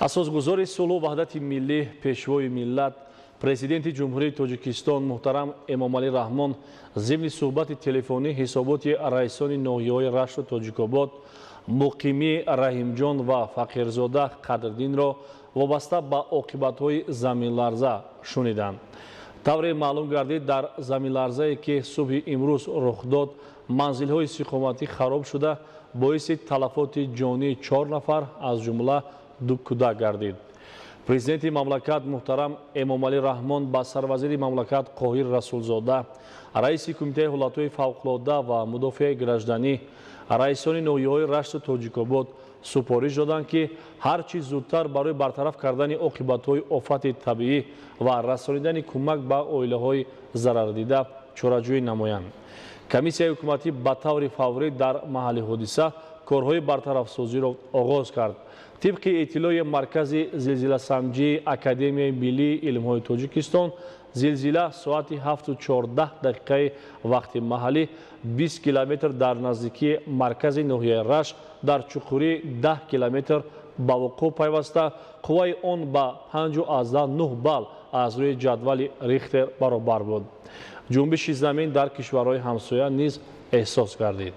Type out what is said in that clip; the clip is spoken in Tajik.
Асосгузори сулҳу ваҳдати миллӣ, Пешвои миллат, Президенти Ҷумҳурии Тоҷикистон муҳтарам Эмомалӣ Раҳмон зимни суҳбати телефонӣ ҳисоботи раисони ноҳияҳои Рашту Тоҷикобод, Муқимӣ Раҳимҷон ва Фақирзода Қадриддинро вобаста ба оқибатҳои заминларза шуниданд. Тавре маълум гардид, дар заминларзае, ки субҳи имрӯз рух дод, манзилҳои истиқоматӣ хароб шуда, боиси талафоти ҷонии чор нафар, аз ҷумла ду кӯдак гардид. Президенти мамлакат муҳтарам Эмомалӣ Раҳмон ба сарвазири мамлакат Қоҳир Расулзода, раиси Кумитаи ҳолатҳои фавқулодда ва мудофиаи гражданӣ, раисони ноҳияҳои Рашту Тоҷикобод супориш доданд, ки ҳарчи зудтар барои бартараф кардани оқибатҳои офати табиӣ ва расонидани кӯмак ба оилаҳои зарардида чораҷӯӣ намоянд. Комиссияи ҳукуматӣ ба таври фаврӣ дар маҳалли ҳодиса корҳои бартарафсозиро оғоз кард. Тибқи иттилои Маркази зилзиласанҷии Академияи миллии илмҳои Тоҷикистон, зилзила соати 7:14 дақиқаи вақти маҳаллӣ 20 километр дар наздикии маркази ноҳияи Рашт дар чуқурии 10 километр ба вуқӯъ пайваста, қувваи он ба 5,9 балл аз рӯи ҷадвали Рихтер баробар буд. Ҷунбиши замин дар кишварҳои ҳамсоя низ эҳсос гардид.